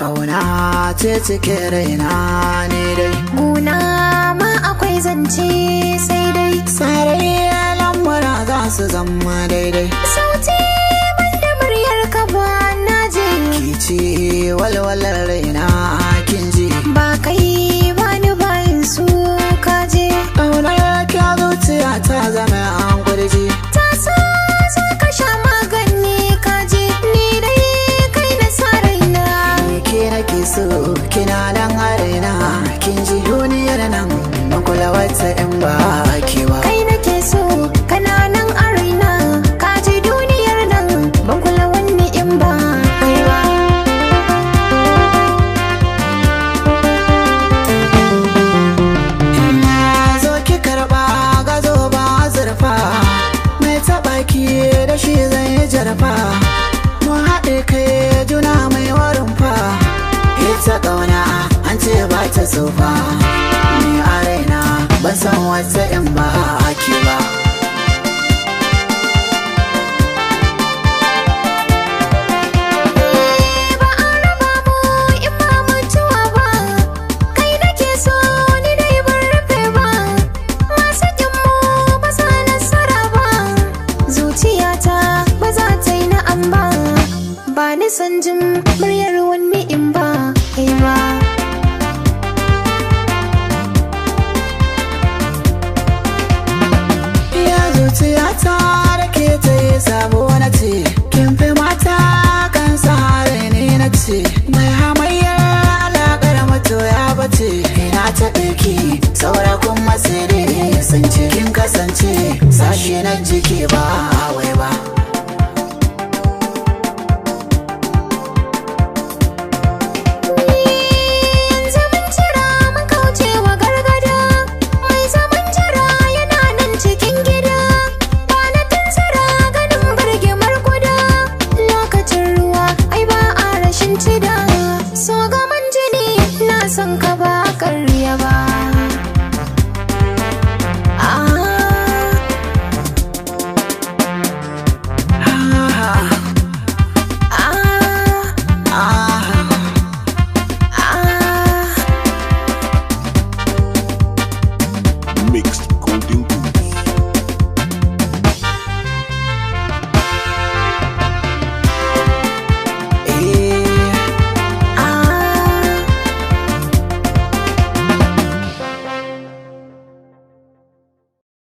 Kauna ce cike raina ne dai. Guna ma akwai zance sai dai. Sarai lamura za su zama daidai. Sauti ban da muryar ka ba na je. Ki ce walwalar raina kin ji. Ba kai ba ni bayin su ka je. Ƙaunar ki a zuciya ta zama an gurji. Ta sa za ka sha magani ka je. Ni dai kai na sa raina. Ke nake so kina nan a raina kin ji duniyar nan ban kula wata in ba ke ba. Kai nake so kana nan a raina. Ka ji duniyar nan ban kula wani in ba kai ba. Ina zo ki karba gazo ba zurfa mai taɓa ki da shi zan yi jarfa. Mu haɗe kai juna mai warin fa. Ita ƙauna an ce ba ta tsufa. Ni a raina ban san wata in ba ke ba. Ba a raba mu in ba mutuwa ba. Kai nake so ni dai ban rufe ba. Masu kin mu ba sa nasara ba. Zuciyata ba za ta yi na'am ba. Ba ni son jin muryar wani in ba kai ba. Ya zuciyata da ke ta yi sabo na ce, kin fi mata kan sare ni na ce, mai hamayyar alaƙar mato ya bace, ina ta ɗauki saura kuma sai dai sun ce, kin kasance sashe na jiki ba